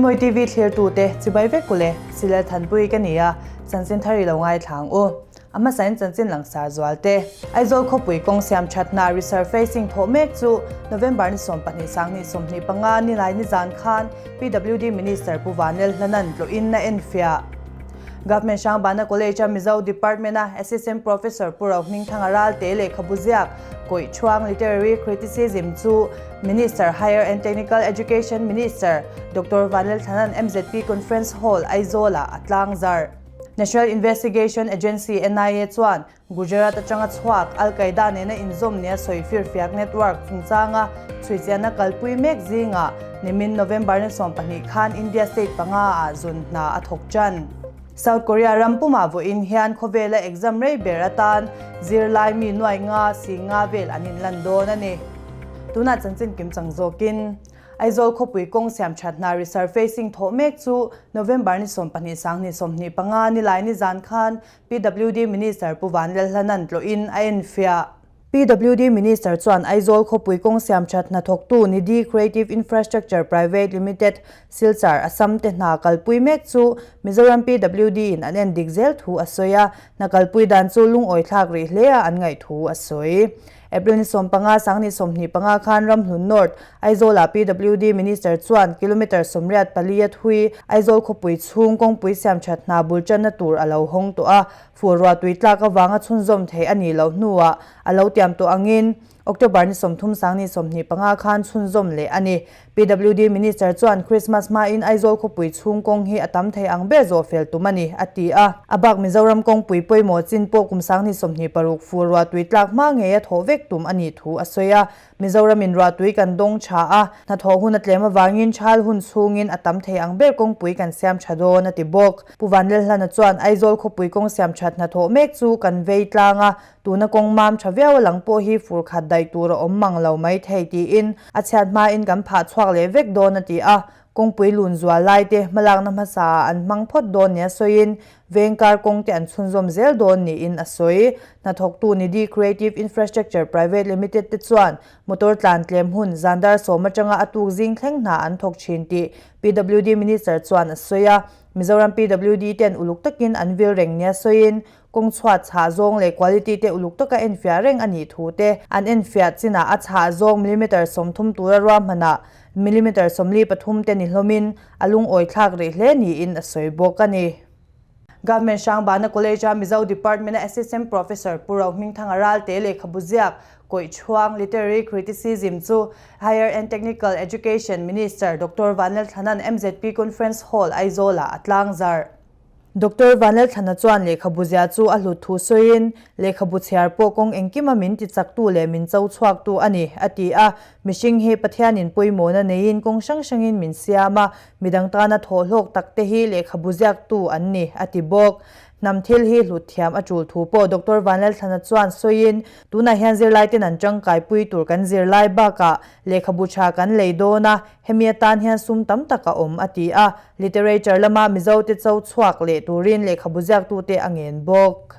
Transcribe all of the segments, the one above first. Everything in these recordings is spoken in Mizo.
Rinmawi TV thlirtute chibai vek ule, Silel Thanpui ka ni a, chanchin thar i lo ngaithla ang u. A hmasain chanchin langsar zual te. Aizawl khawpui kawng siam thatna resurfacing thawh mek chu November ni 12 sanghnih 25 nilai nizan khan PWD Minister Pu Vanel Hlanan tlawhin a enfiah. Government Hrangbana College-a Mizo Department-a Assistant Professor Pu Rohmingthanga Ralte lehkhabu ziak Kawih Chhuang Literary Criticism chu Minister Higher and Technical Education Minister Doctor Vanlalthlana'n MZP Conference Hall, Aizawl-ah a tlangzarh. National Investigation Agency, NIA, chuan Gujarat atanga chhuak Al Qaeda nena inzawm nia sawi firfiak network chungchanga chhuichianna kalpui mek zingah nimin November ni 12 khan India state panga ah zun hna a thawk tan. South Korea ram pumah vawiin hian khawvela exam rei ber atan zirlai mi nuai nga si nga vel an inlan dawn a ni. Tunah chanchin kim chang zawkin Aizawl khawpui kawng siam that hna resurfacing thawh mek chu November ni 12 sanghnih 25 nilai nizan khan PWD Minister Pu Vanlalhlanan tlawhin a enfiah. PWD Minister chuan Aizawl khawpui kawng siam that hnathawktu Nidhi Creative Infrastructure Private Limited, Silchar, Assam te hna kalpui mek chu Mizoram PWD in an en dik zel thu a sawi a, hna kalpui dan chu lungawi thlak rih hle a an ngaih thu a sawi. April ni 15, sanghnih 25 khan Ramhlun North, Aizawlah PWD Minister chuan kilometre 84 a thui Aizawl khawpui chhung kawngpui siam that hna bul tanna tur a lo hawng tawh a, fur ruah tui tlak avanga chhunzawm theih a nih loh hnuah a lo tiam tawh angin October ni 30 sanghnih 25 khan chhunzawm leh a ni. PWD Minister chuan Christmas hmain Aizawl khawpui chhung kawng hi a tam thei ang ber zawh fel tum a ni, a ti a. A bak Mizoram kawngpui pawimawh chin pawh kum sanghnih 26 fur ruah tui tlak hma ngeia thawh vek tum a nih thu a sawi a. Mizoramin ruahtui kan dawng tha a, hnathawh hun a tlem avangin thal hun chhungin a tam thei ang ber kawngpui kan siam tha dawn, a ti bawk. Pu Vanlalhlana chuan Aizawl khawpui kawng siam that hnathawh mek chu kan vei tlang a, tuna kawng mam tha viau a lang pawh hi fur khat daih tur a awm mang lo mai thei tiin a chhiat hmain kan phah chhuak leh vek dawn, a ti a. Kawngpui lun zual lai te hmalakna hmasa ah an hmang phawt dawn nia sawiin vengkar kawng te an chhunzawm zel dawn niin a sawi. Hnathawktu Nidhi Creative Infrastructure Private Limited te chuan motor tlan tlem hun zandar sawm atanga a tuk zing thleng hna an thawk thin tih PWD Minister chuan a sawi a. Mizoram PWD ten uluk takin an vil reng nia sawiin kawng chhuat chhah zawng leh quality te uluk taka enfiah reng a nih thu te an enfiah chinah a chhah zawng millimeter 30 tura ruahmanah millimeter 43 te ni hlawmin a lungawi thlak rih hle niin a sawi bawk a ni. Government Hrangbana College-a Mizo Department-a Assistant Professor Pu Rohmingthanga Ralte lehkhabu ziak Kawih Chhuang Literary Criticism chu Higher and Technical Education Minister Doctor Vanlalthlana'n MZP Conference Hall, Aizawl-ah a tlangzarh. Doctor Vanlalthlana chuan lehkhabu zia chu a hlut thu sawiin, Lehkhabu chhiar pawh kawng engkima min ti chaktu leh min cho chhuaktu a ni, a ti a. Mihring hi Pathianin pawimawhna neiin kawng hrang hrangin min siam a, midang tana thawhhlawk takte hi lehkhabu ziaktu an ni, a ti bawk. Hnam thil hi hlut thiam a tul thu pawh Doctor Vanlalthlana chuan sawiin, Tunah hian zirlaiten an tangkaipui tur kan zirlai bakah lehkhabu tha kan lei dawn a, Hemi atan hian sum tam tak a awm, a ti a. Literature lama Mizote cho chhuak leh turin lehkhabu ziaktute a ngen bawk.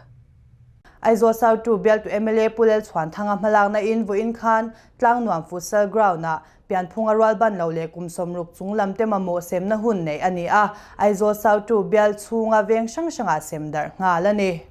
Aizawl South 2 bialtu mla Pu Lalchhuanthanga hmalakna in vawiin khan Tlangnuam Futsal Ground-ah pianphunga rual ban lo leh kum 60 chung lam te mamawh semna hun neih a ni a, Aizawl South 2 bial chhunga veng hrang hrangah sem darh nghal a ni.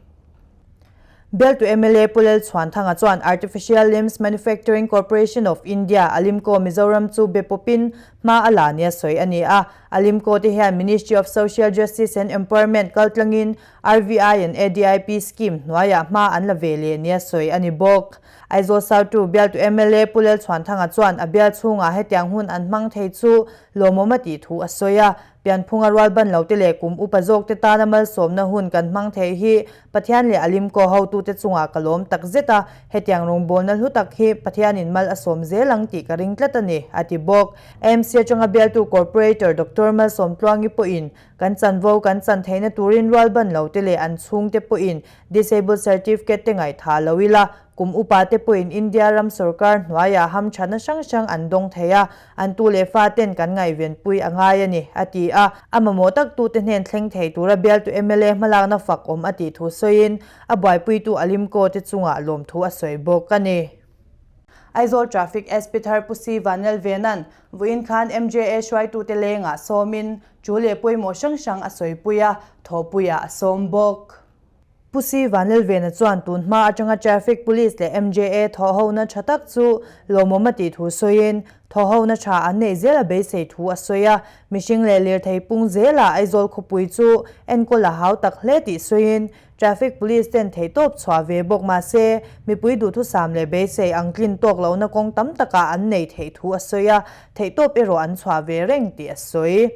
Bialtu mla Pu Lalchhuanthanga chuan Artificial Limbs Manufacturing Corporation of India, Alimco, Mizoram chu be pawpin hma a la nia sawi a ni a. Alimco te hian Ministry of Social Justice and Empowerment kaltlangin RVI and ADIP scheme hnuaiah hma an la ve leh nia sawi a ni bawk. Aizawl South 2 bialtu mla Pu Lalchhuanthanga chuan a bial chhungah hetiang hun an hmang thei chu lawmawm a tih thu a sawi a. Pianphunga rual ban lo te leh kum upa zawk te tana malsawmna hun kan hmang theih hi Pathian leh Alimkaw hotute chungah ka lawm tak zet a, hetiang rawngbawlna hlu tak hi Pathianin mal a sawm zel ang tih ka ring tlat a ni, a ti bawk. AMC atanga bialtu Corporator Doctor Malsawmtluangi pawhin kan chanvo kan chan theihna turin rual ban lo te leh an chhungte pawhin Disabled Certificate te ngaihthah lo ila, Kum upa te pawhin India ram sorkar hnuaiah hamthatna hrang hrang an dawng thei a, an tu leh fa ten kan ngaihvenpui a ngai a ni, a ti a. A mamawh tak tute hnen thleng thei tura bialtu mla hmalakna fak awm a tih thu sawiin a buaipuitu Alimko te chungah lawmthu a sawi bawk a ni. Aizawl Traffic SP thar Pu Si Vanlalvena'n vawiin khan MJA hruaitute lengah sawmin chu leh pawimawh hrang hrang a sawipui a, thawhpuiah a sawm bawk. Pu Si Vanlalvena chuan tun hma atanga Traffic Police leh MJA thawhhona tha tak chu lawmawm a tih thu sawiin, thawhhona tha an neih zel a beisei thu a sawi a. Mihring leh lirthei pung zelah Aizawl khawpui chu enkawl a hau tak hle tih sawiin, Traffic Police ten theihtawp chhuah ve bawk mah se, mipui duhthusam leh beisei ang tlin tawk lohna kawng tam takah an nei theih thu a sawi a, theihtawp erawh an chhuah ve reng tih a sawi.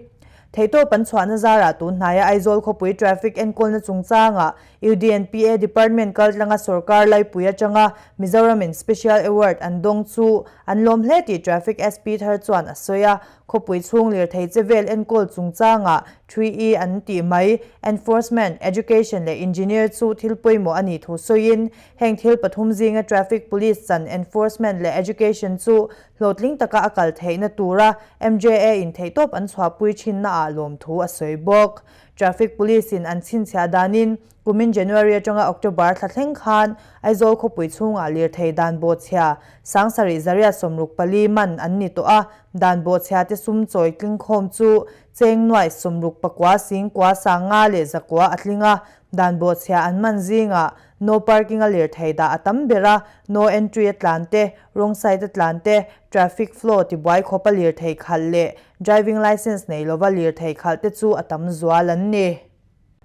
Theihtawp an chhuahna zarah tun hnaia Aizawl khawpui traffic enkawlna chungchangah UDNPA Department kaltlanga sawrkar laipui atanga Mizoramin Special Award an dawng chu an lawm hle tih Traffic SP thar chuan a sawi a. Khawpui chhung lirthei che vel enkawl chungchangah 3E an tih mai, Enforcement, Education leh Engineer chu thil pawimawh a nih thu sawiin heng thil pathum zinga Traffic Police chan Enforcement leh Education chu Hlawhtling taka a kal theihna tura MJA in theihtawp an chhuahpui thinnaah lawmthu a sawi bawk. Traffic Police in an chhinchhiah danin kumin January atanga October thla thleng khan Aizawl khawpui chhungah lirthei dan bawhchhia sangsarih zariat 64 man an ni tawh a, dan bawhchhia te sum chawi tling khawm chu cheng nuaih 69 singkua sanga leh zakua a tling a, dan bawhchhia an man zingah No parking a lirthei dah a tam ber a, no entry a tlan te, wrong side a tlan te, traffic flow tibuai khawp a lirthei khalh leh driving licence nei lova lirthei khalh te chu a tam zual an ni.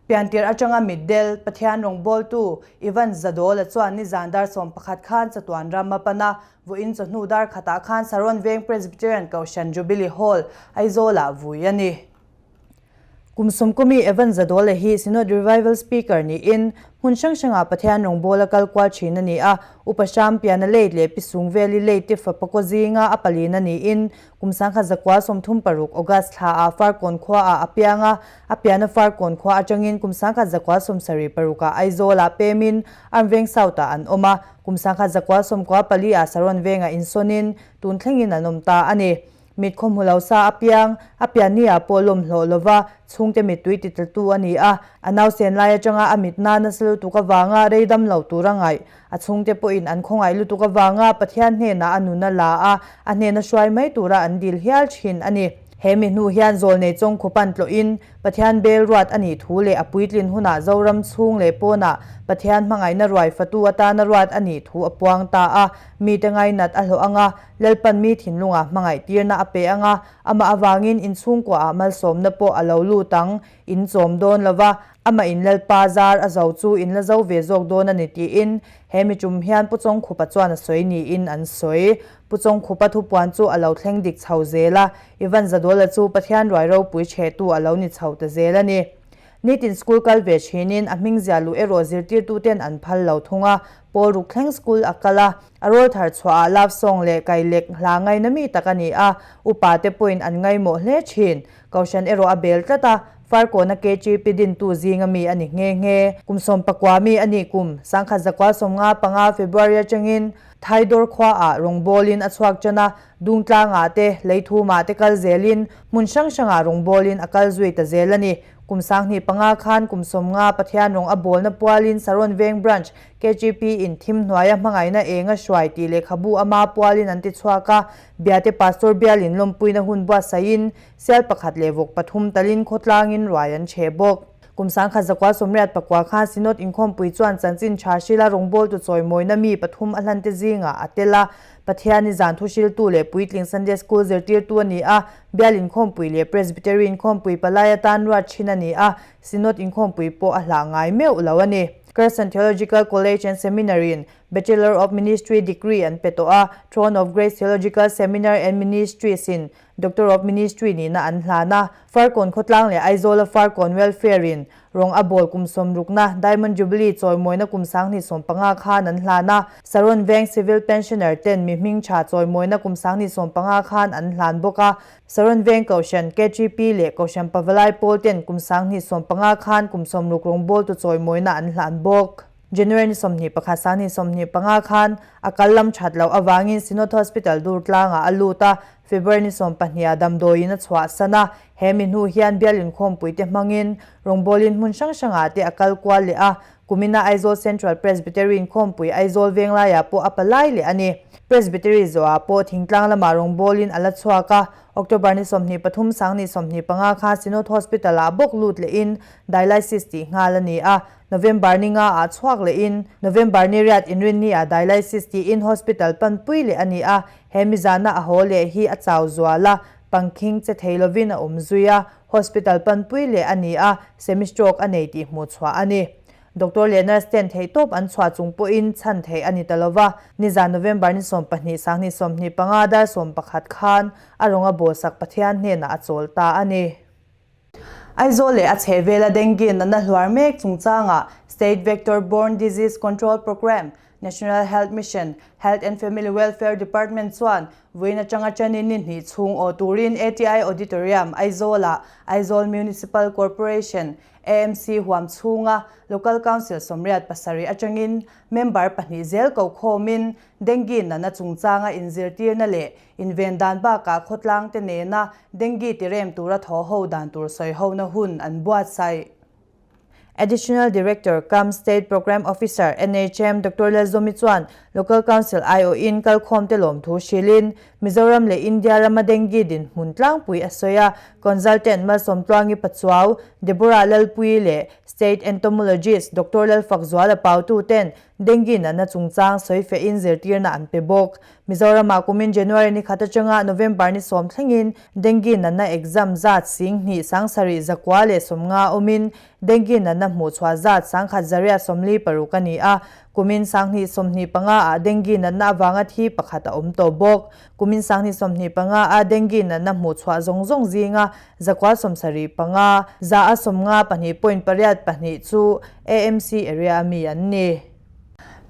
Piantir atanga mitdel, Pathian rawngbawltu Ivan Zadawla chuan nizan dar 11 khan chatuan ram a pan a, vawiin chawhnu dar khatah khan Saron Veng Presbyterian Kohhran Jubilee Hall, Aizawlah vui a ni. Kum sawmkawmi Evan Zadawla hi Synod Revival Speaker niin hmun hrang hrangah Pathian rawngbawla kal kual thin a ni a. Upa Hram Piana Late leh Pi Sungveli Late te fapa kaw zinga a palina niin kum 1936 August thlaah Farkawn khuaah a piang a. A piana Farkawn khua atangin kum 1976 ah Aizawlah pemin Armveng South-ah an awm a. Kum 1994 ah Saron Vengah insawnin tun thlengin an awm ta a ni. Mit khaw hmu lo sa a piang, a pianni ah pawh lawm hlawh lova chhungte mittui titlatu a ni a, a nausen lai atanga a mit na nasa lutuk avanga rei dam lo tur a ngaih. A chhungte pawhin an khawngaih lutuk avanga Pathian hnenah a nun a la a, a hnena hruai mai tura an dil hial thin a ni. He mi hnu hian zawlnei chawngkhupan tlawhin Pathian bel ruat a nih thu leh a puitlin hunah Zoram chhung leh pawnah Pathian hmangaihna ruai fatu atana ruat a nih thu a puang ta a, mite ngainat a hlawh anga Lalpan mi thinlungah hmangaih tirna a pe anga, amah avangin inchhungkuaah malsawmna pawh a lo lut ang, in chawm dawn lo va, amah in Lalpa zar a zo chu in la zo ve zawk dawn a ni tiin he mi tum hian Pu Chawngkhupa chuan a sawi niin an sawi. Pu Chawngkhupa thupuan chu a lo thleng dik chho zel a, Ivan Zadawla chu Pathian ruai ropui chhehtu a lo ni chho ta zel a ni. Nitin school kal ve thinin a hming zia luh erawh zirtirtuten an phal lo thung a, Pawl ruk thleng school a kal a, a rawl thar chhuahah love song leh kailek hla ngaina mi tak a ni a, upa te pawhin an ngaimawh hle thin. Kohhran erawh a bel tlat a, Farkawna KGP dintu zinga mi a ni nghe nghe. Kum 19 mi a nih kum, 1995 February atangin Thaidawr khuaah rawngbawlin a chhuak tan a, Dungtlangah te, Leithumah te kal zelin hmun hrang hrangah rawngbawlin a kal zui ta zel a ni. Kum 2005 khan kum 50 Pathian rawng a bawlna pualin Saron Veng Branch KGP in thim hnuaia hmangaihna eng a hruai tih lehkhabu ama pualin an ti chhuak a, Biate Pastor bialin lawmpuina hun buatsaihin sial pakhat leh vawk pathum talin khawtlangin ruai an chheh bawk. Kum 1989 khan Synod inkhawmpui chuan chanchin tha hrila rawngbawltu chawimawina mi pathum a hlante zingah a tel a, Pathiani zan thuhriltu leh puitling Sunday School zirtirtu a ni a, bial inkhawmpui leh Presbytery inkhawmpui palai atan ruat thin a ni a, Synod inkhawmpui pawh a hlah ngai meuh lo a ni. Carson Theological College and Seminary-in Bachelor of Ministry degree an pe tawh a, Throne of Grace Theological Seminar and Ministries-in Doctor of Ministry nihna an hlan a, Farkawn khawtlang leh Aizawla Farkawn Welfare-in rawng a bawl kum sawmrukna Diamond Jubilee chawimawina kum 2015 khan an hlan a, Saron Veng Civil Pensioner ten mi hming tha chawimawina kum 2015 khan an hlan bawk a, Saron Veng Kohhran KGP leh Kohhran Pavalai Pawl ten kum 2015 khan kum 60 rawngbawltu chawimawina an hlan bawk. January ni 21 2025 khan a kal lam that loh avangin Synod Hospital dur tlangah a lut a, February ni sawmpahniha damdawiin a chhuahsan a, he mi hnu hian bial inkhawmpuite hmangin rawngbawlin hmun hrang hrangah te a kal kual leh a, kumina Aizawl Central Presbytery inkhawmpui Aizawl venglaiah pawh a palai leh a ni. Presbytery zawhah pawh thingtlang lamah rawngbawlin a la chhuak a, October ni 23 sangni 25 khan Synod Hospital-ah bawk lut lehin dialysis tih nghal a ni a, November ni nga ah chhuak lehin November ni riat inrinni ah dialysis tiin hospital panpui leh a ni a, he mizana a haw leh hi a chau zual a, pangkhing che thei lovin a awm zui a, hospital panpui leh a ni a, semi stroke a nei tih hmuh chhuah a ni. Doctor leh nurse ten theihtawp an chhuah chung pawhin chhan theih a ni ta lova, nizan November ni 12 sanghnih 25 dar 11 khan a rawnga bawlsak Pathian hnenah a chawl ta a ni. Aizawl leh a chhehvela dengue natna hluar mek chungchangah State Vector Borne Disease Control Programme, National Health Mission, Health and Family Welfare Department chuan vawiin atanga ṭanin ni hnih chhung aw turin ATI Auditorium, Aizawlah Aizawl Municipal Corporation, AMC, huam chhunga Local Council 87 atangin member pahnih zel kokhawmin dengue natna chungchanga inzirtirna leh Inven dan bakah khawtlang te nena dengue tirem tura thaw ho dan tur sawi hona hun an buatsaih. Additional Director cum State Programme Officer NHM Doctor Lalzawmi chuan Local Council aiawhin kalkhawm te lawmthu hrilhin Mizoram leh India rama dengue dinhmun tlangpui a sawi a, Consultant Malsawmtluangi Pachuau, Deborah Lalpuii leh State Entomologist Doctor Lalfakzuala Pautu ten dengue natna chungchang sawi fehin zirtirna an pe bawk. Mizoramah kumin January ni khat atanga November ni sawm thlengin dengue natna exam zat 7000 650 awmin dengue natna hmuhchhuah zat 1146 a ni a, kumin 2025 ah dengue natna avanga thi pakhat a awm tawh bawk. Kumin 2025 a dengue natna hmuhchhuah zawng zawng zinga 75, 52.82 chu AMC area a mi an ni.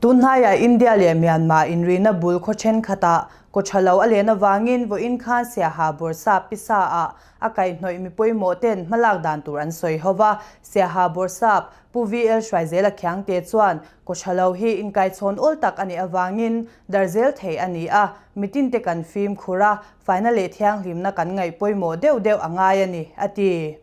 Tunhnaiah India leh Myanmar inrihna bul khaw thenkhatah kaw tha lo a len avangin vawiin khan Siaha Bawrhsap pisa ah a kaihhnawih mi pawimawh ten hmalak dan tur an sawi ho va. Siaha Bawrhsap Pu VL Hruaizela Khiangte chuan kaw tha lo hi inkaichhawn awl tak a nih avangin dar zel thei a ni a, mitin te kan fimkhur a, faina leh thianghlimna kan ngaih pawimawh deuh deuh a ngai a ni, a ti.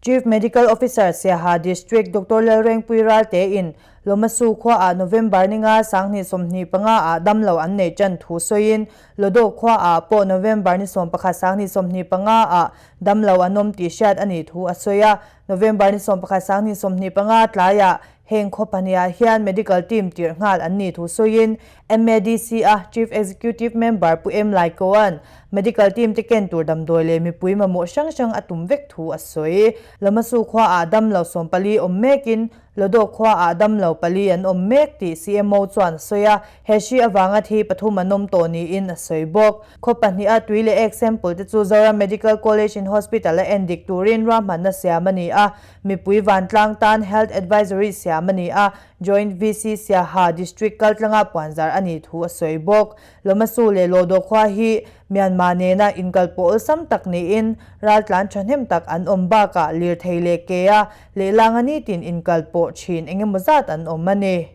Chief Medical Officer Siaha District Doctor Lalrengpui Ralte in Lomasu khua ah November ni nga 2025 ah damlo an nei tan thu sawiin Lodo khua ah pawh November ni 11 2025 ah damlo an awm tih hriat a nih thu a sawi a. November ni 11 2025 tlaiah heng khaw pahniah hian medical team tirh nghal an nih thu sawiin MADC a Chief Executive Member Pu M Laikoa'n Medical team te ken tur damdawi leh mipui mamawh hrang hrang a tum vek thu a sawi. Lamasu khua ah damlo 14 awm mekin Lodawk khua ah damlo pali an awm mek tih CMO chuan a sawi a, he hri avanga thi pathum an awm tawh niin a sawi bawk. Khaw pahniha tui leh ek sample te chu Zoram Medical College and Hospital a endik turin ruahmanna siam a ni a, mipui vantlang tan Health Advisory siam a ni a, Joint VC Siaha District kaltlanga puanzar a nih thu a sawi bawk. Lomasu leh Lawdaw khua hi Myanmar nena inkalpawh awlsam tak niin raltlan thahnem tak an awm bakah lirthei leh kea lehlanga nitin inkalpawh thin engemaw zat an awm a ni.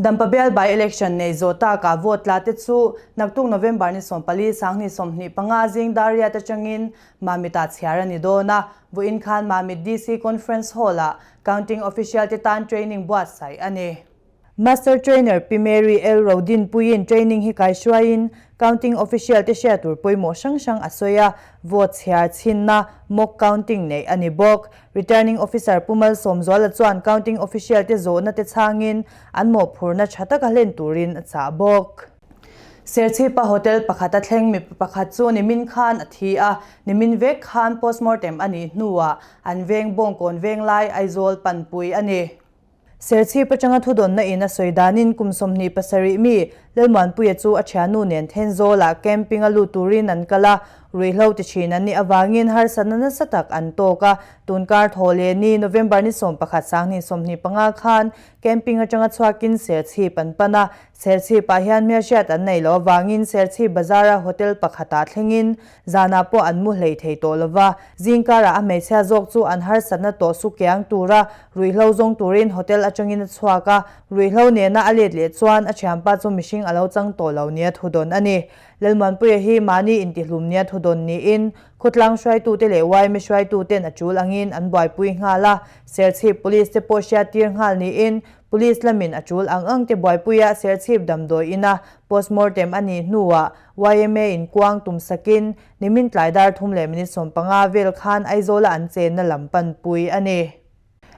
Dampa bial by election nei zawh takah vote tla te chu naktuk November ni 14 2025 zing dar riat atangin Mamit-ah chhiar a ni dawn a, vawiin khan Mamit DC Conference Hall-ah Counting Official te tan training buatsaih a ni. Master Trainer Pi Mary L. Rodinpuiin training hi kaihruaiin Counting Official te hriat tur pawimawh hrang hrang a sawi a, vote chhiar chhinna, mock counting, neih a ni bawk. Returning Officer Pu Malsawmzuala chuan Counting Official te zawhna te chhangin an mawhphurhna tha taka hlen turin a chah bawk. Serchhipa hotel pakhata thleng mipa pakhat chu nimin khan a thi a, nimin vek khan postmortem a nih hnuah an veng Bawngkawn Venglai Aizawl panpui a ni. Serchhip atanga thudawnna in a sawi danin kum 27 mi Lalmuanpuia chu a thiannu nen Thenzawlah camping a lut turin an kal a, ruihhlo ti thin an nih avangin harsatna nasa tak an tawk a. Tunkar thaw leh ni November ni 11 2025 khan camping atanga chhuakin Serchhip an pan a, Serchhipah hian hmelhriat an nei loh avangin Serchhip bazara hotel pakhatah thlengin zanah pawh an mu hlei thei tawh lova, zingkarah a hmeichhia zawk chu an harsatna tawh su kiang tura ruihhlo zawng turin hotel atangin a chhuak a, ruihhlo nena a let leh chuan a thianpa chu mihring a lo chang tawh lo nia thudawn a ni. Lalmuanpuia hi mahni intihlum nia thudawn niin khawtlang hruaitute leh yma hruaituten a tul angin an buaipui nghal a, Serchhip Police te pawh hriattir nghal niin Police lamin a tul ang ang te buaipuia Serchhip damdawi ina postmortem a nih hnuah yma in kuang tum sakin nimin tlai dar thum leh minute 15 vel khan Aizawla an chenna lam panpui a ni.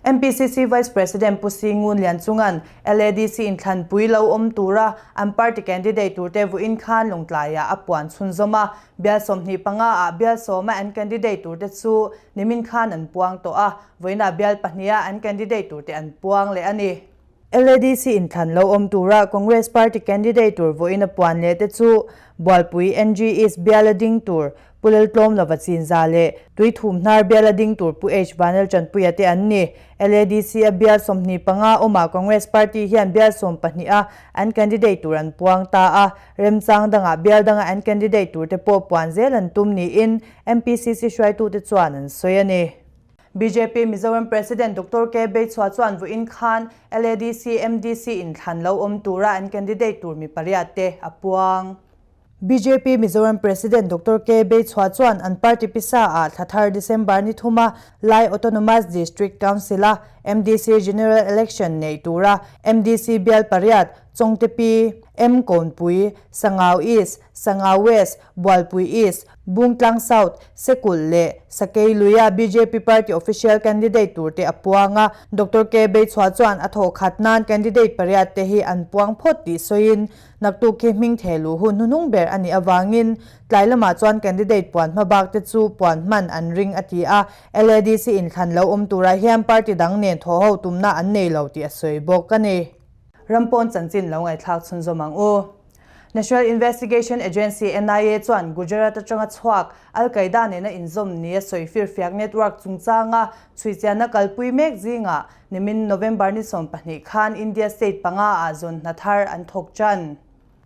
MPCC Vice President Pu Singun Lianchunga'n LADC inthlanpui lo awm tura an party candidate turte vuiin khan Lawngtlaiah a puan chhunzawm a, bial 25 ah bial sawma an candidate turte chu nimin khan an puang tawh a, vawiinah bial pahniha an candidate turte an puang leh a ni. LADC inthlan lo awm tura Congress party candidate tur vawiin a puan leh te chu Bualpui NG East biala ding tur Pu Laltlawm Lova Chinza leh Tuithum Hnar biala ding tur Pu H Vanel Tanpuia te an ni. LADC a bial 25 awmah Congress party hian bial 12 a an candidate tur an puang ta a, remchang dangah bial danga an candidate tur te pawh puan zel an tum niin MPCC hruaitute chuan an sawi a ni. Bjp Mizoram President Doctor K Beichhua chuan vawiin khan LADC MDC inthlan lo awm tura an candidate tur mi pariat te a puang. Bjp Mizoram President Doctor K Beichhua chuan an party pisa ah thla thar December ni thuma Lai Autonomous District Council a MDC General Election neih tura MDC bial pariat Chawngtepi, M Kawnpui, Sangau East, Sangau West, Bualpui East, Bungtlang South, Sekulh leh Sakei luia bjp party official candidate tur te a puang a, Doctor K Beichhua chuan a thawh khat nan candidate pariat te hi an puang phawt tih sawiin naktuk khi hming theh luh hun hnuhnung ber a nih avangin tlai lamah chuan candidate puan hmabak te chu puan hman an ring a ti a, LADC inthlan lo awm turah hian party dang nen thawhho tumna an nei lo tih a sawi bawk a ni. Ram pawn chanchin lo ngaihthlak chhunzawm ang u. National Investigation Agency, NIA, chuan Gujarat atanga chhuak Al Qaeda nena inzawm nia sawi firfiak network chungchanga chhuichianna kalpui mek zingah nimin November ni 12 khan India state panga ah zawn hna thar an thawk tan.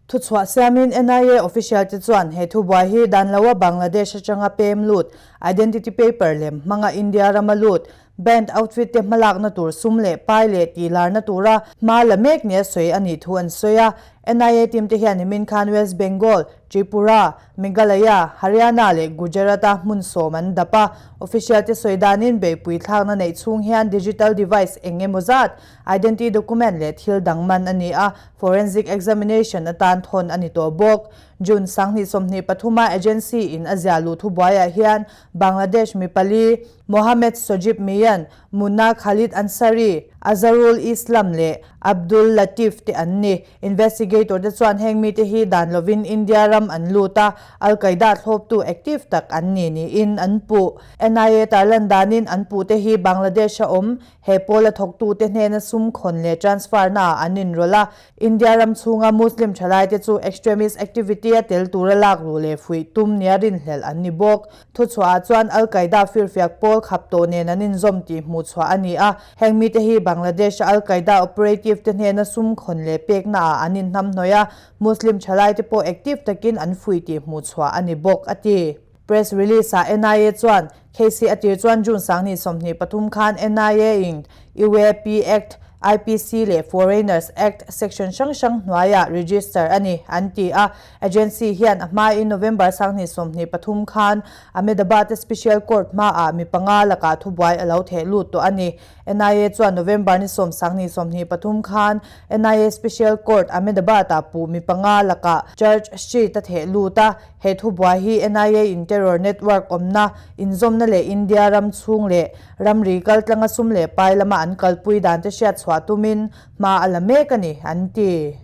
Thuchhuah siamin NIA official te chuan he thubuai hi dan loa Bangladesh atanga pem lut, identity paper lem hmanga India rama lut, Band outfit te hmalakna tur sum leh pai leh tihlarna tura hma la mek nia sawi a nih thu an sawi a. NIA team te hian nimin khan West Bengal, Tripura, Meghalaya, Haryana leh Gujarat-a hmun sawm an dap a. Official te sawi danin beihpui thlakna neih chhung hian digital device eng emaw zat, identity document leh thil dang man a ni a, forensic examination atan thawn a ni tawh bawk. June 2023 a agency in a ziah luh thubuaiah hian Bangladesh mi pali, Mohammed Sojib Mian, Munna Khalid Ansari, Azharul Islam leh Abdul Latif te an ni. Investigator te chuan heng mite hi dan lovin India ram an lut a, Al Qaeda thlawptu active tak an ni niin an puh. NIA tarlan danin an puh te hi Bangladesh a awm, he pawla thawktute hnena sum khawn leh transfer naah an inrawlh a, India ram chhunga Muslim thalaite chu extremist activity a tel tura lak luh leh fuih tum nia rinhlelh an ni bawk. Thuchhuahah chuan Al Qaeda firfiak pawl khap tawh nen an inzawm tih hmuh chhuah a ni a, heng mite hi Bangladesh-a Al Qaeda operative te hnena sum khawn leh peknaah an inhnamhnawih a, Muslim thalaite pawh active takin an fuih tih hmuh chhuah a ni bawk, a ti. Press release-ah NIA chuan case hi a tir chuan June 2023 khan NIA-in UAP Act, IPC leh Foreigners Act section hrang hrang hnuaiah register a ni, an ti a. Agency hian a hmain November 2023 khan Ahmedabad-a Special Court hmaah mi panga lakah thubuai a lo theh lut tawh a ni. NIA chuan November ni sawm 2023 khan NIA Special Court Ahmedabad-ah puh mi panga lakah charge sheet a theh lut a. He thubuai hi NIA in terror network awmna, inzawmna leh India ram chhung leh ramri kaltlanga sum leh pai lama an kalpui dan te hriat chhuah tumin hma a la mek a ni, an ti.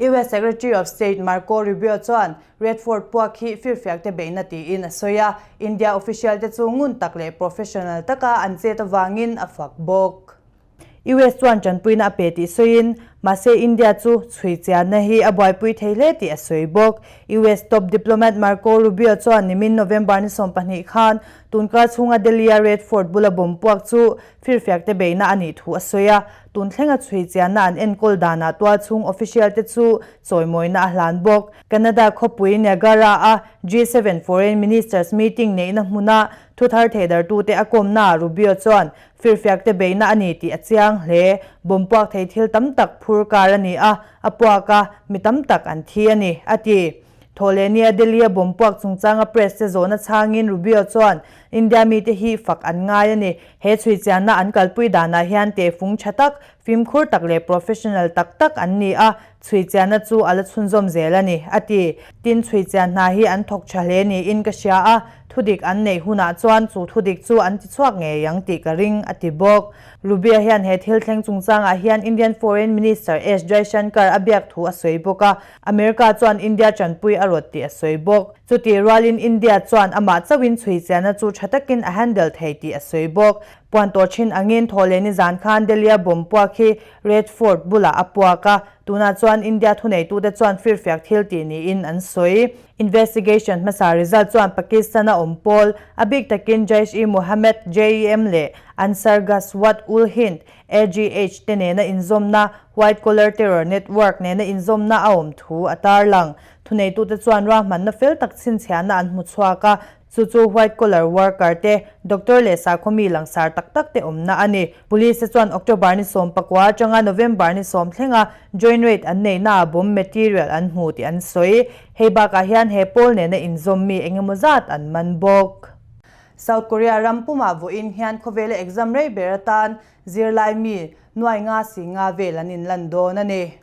US Secretary of State Marco Rubio chuan Red Fort puak hi firfiak te beihna tiin a sawi a, India official te chu ngun tak leh professional taka an chet avangin a fak bawk. US chuan tanpuina a pe tih sawiin, mahse India chu chhui chianna hi a buaipui thei hle tih a sawi bawk. US top diplomat Marco Rubio chuan nimin November ni 12 khan tunkar chhunga Delhi-a Red Fort bula bomb puak chu firfiak te beihna a nih thu a sawi a, tun thlenga chhui chianna an enkawl danah tualchhung official te chu chawimawina a hlan bawk. Canada khawpui Niagara-a G7 Foreign Ministers meeting neihna hmuna thuthar theidartute a kawmnaah Rubio chuan Firfiak te beihna a ni tih a chiang hle. Bomb puak thei thil tam tak phur kar a ni a, a puak a, mi tam tak an thi a ni, a ti. Thawhlehnia Delhi-a bomb puak chungchanga press te zawhna chhangin Rubio chuan India mite hi fak an ngai a ni. He chhuichianna an kalpui danah hian tehfung tha tak, fimkhur tak leh professional tak tak an ni a, chhuichianna chu a la chhunzawm zel a ni, a ti. Tin, chhuichian hna hi an thawk tha hle niin ka hria a, thudik an neih hunah chuan chu thudik chu an tichhuak ngei ang tih ka ring, a ti bawk. Rubio hian he thil thleng chungchangah hian Indian Foreign Minister S Jaishankar a biak thu a sawi bawk a, America chuan India tanpui a rawt tih a sawi bawk. Chutih rualin India chuan amah chauhin chhuichianna chu tha takin a handle thei tih a sawi bawk. Puan tawh thin angin Thawhlehni zan khan Delhi-a bomb puak hi Red Fort bulah a puak a, tunah chuan India thuneitute chuan firfiak thil tih niin an sawi. Investigation hmasa result chuan Pakistan-a awm pawl, a bik takin Jaish-e-Mohammed, JEM, leh Ansar Ghazwat ul-Hind, AGH, te nena inzawmna, White Collar Terror Network nena inzawmna a awm thu a tarlang. Thuneitute chuan ruahmanna fel tak chhinchhiahna an hmu chhuak a, chu chu white collar worker te, doctor leh sakhaw mi langsar tak tak te awmna a ni. Police te chuan October ni 19 atanga November ni 10 thlenga joint raid an neihnaah bomb material an hmu tih an sawi. Hei bakah hian he pawl nena inzawm mi engemaw zat an man bawk. South Korea ram pumah vawiin hian khawvela exam rei ber atan zirlai mi nuai nga si nga vel an inlan dawn a ni.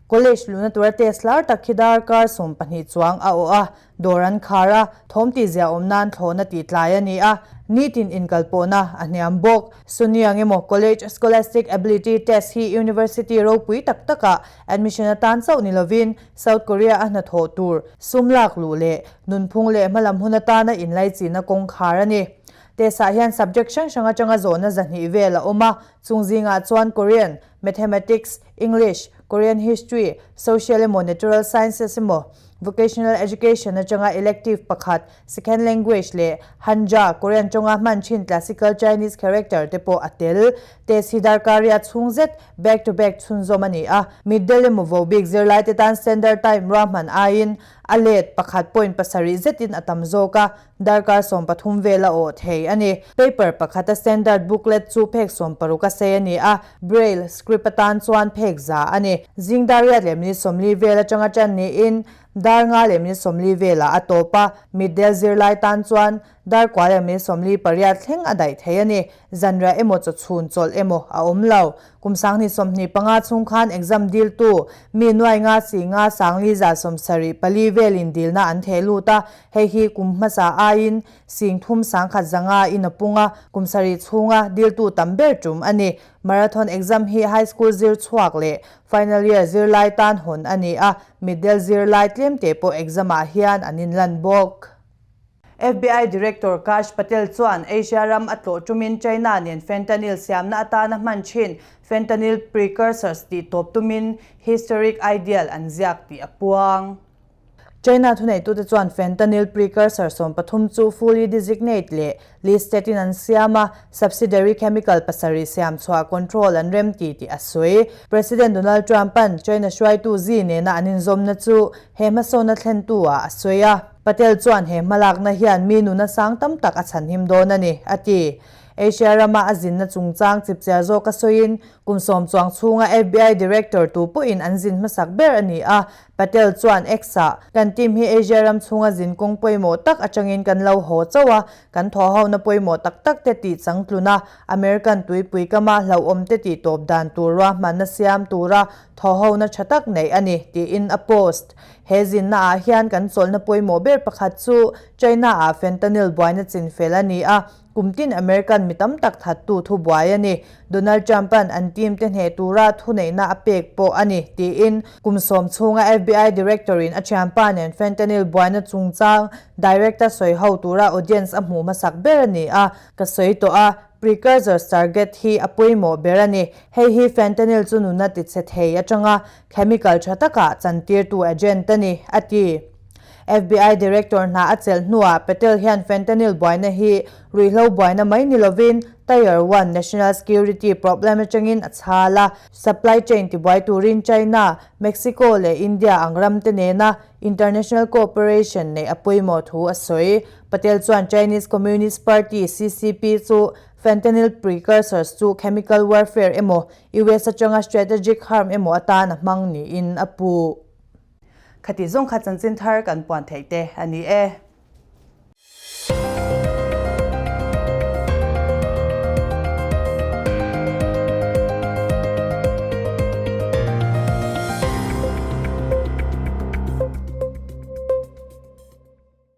College luhna tura test lar tak hi darkar 12 chuang a awh a, dawr an khar a, thawm tihzia awm nan thlawhna tih tlai a ni a, nitin inkalpawhna a hniam bawk. Suniang emaw College Scholastic Ability Test hi University ropui tak takah admission atan chauh ni lovin South Korea a hnathawh tur sum lak luh leh nunphung leh hmalam hun atana inlaichihna kawngkhar a ni. Test ah hian subject hrang hrang atanga zawhna 200 vel a awm a, chung zingah chuan Korean, Mathematics, English, Korean History, Social emaw Natural Sciences emaw, Vocational Education atanga elective pakhat, Second Language leh Hanja, Korean tawnga hman thin Classical Chinese character te pawh a tel. Test hi darkar-ria chhung zet back to back chhunzawm a ni a, mitdel emaw vo bik zirlaite tan standard time ruahman aiin a let pakhat point pasarih zetin a tam zawk a, Darkar 13 vel a awh thei a ni. Paper pakhata standard booklet chu phek 60 a sei a ni a, Braille script atan chuan phek za a ni. Zing dar riat leh minute 40 vel atanga tan niin dar nga leh minute 40 velah a tawp a, mitdel zirlai tan chuan dar kua leh minute 48 thleng a daih thei a ni. Zanriah emaw chawchhun chawlh emaw a awm lo. Kum 2025 chhung khan exam diltu mi nuai nga si nga sangli 74 velin dilna an theh lut a, hei hi kum hmasa aiin 3100 in a pung a, kum sarih chhunga diltu tam ber tum a ni. Marathon exam hi high school zir chhuak leh final year zirlai tan hawn a ni a, mitdel zirlai tlemte pawh exam ah hian an inlan bawk. FBI Director Kash Patel chuan Asia ram a tlawh tumin China nen fentanyl siamna atana hman thin fentanyl precursors tih tawp tumin historic ideal an ziak tih a puang. China thuneitute chuan fentanyl precursor 13 chu fully designate leh listed in an siam a, subsidiary chemical pasarih siam chhuah control an rem ti tih a sawi. President Donald Trump-a'n China hruaitu Xi nena an inzawmna chu he hmasawnna thlentu ah a sawi a. Patel chuan he hmalakna hian mi nuna sang tam tak a chhanhim dawn a ni, a ti. Asia rama a zinna chungchang chipchiar zawka sawiin, kum 10 chuang chhunga FBI Director tu pawhin an zin hmasak ber a ni a. Patel chuan X-ah, Kan team hi Asia ram chhunga zin kawng pawimawh tak atangin kan lo haw chauh a, kan thawhhona pawimawh tak tak te tih changtlun a, American tuipui kama hlauhawm te tih tawp dan tur ruahmanna siam tura thawhhona tha tak neih a ni, tiin a post. He zinna ah hian kan chawlhna pawimawh ber pakhat chu China ah fentanyl buaina chinfel a ni a, kum tin American mi tam tak thattu thu buai a ni. Donald Trump-a'n an team te hneh tura thuneihna a pek pawh a ni, tiin kum 10 chhunga FBI Director-in a thianpa nen fentanyl buaina chungchang direct-a sawi ho tura audience a hmuh hmasak ber a ni a, ka sawi tawh a, precursors target hi a pawimawh ber a ni. Hei hi fentanyl chu nuna tichhe thei atanga Chemical tha takah chantirtu agent a ni, a ti. FBI Director hna a chelh hnuah Patel hian fentanyl buaina hi ruihhlo buaina mai ni lovin Tier One National Security Problem atangin a chhal a, supply chain tibuai turin China, Mexico leh India ang ramte nena international cooperation neih a pawimawh thu a sawi. Patel chuan Chinese Communist Party, CCP, chu fentanyl precursors chu chemical warfare emaw US atanga strategic harm emaw atan a hmang niin a puh. Khati zawng kha chanchin thar kan puan theih te a ni e.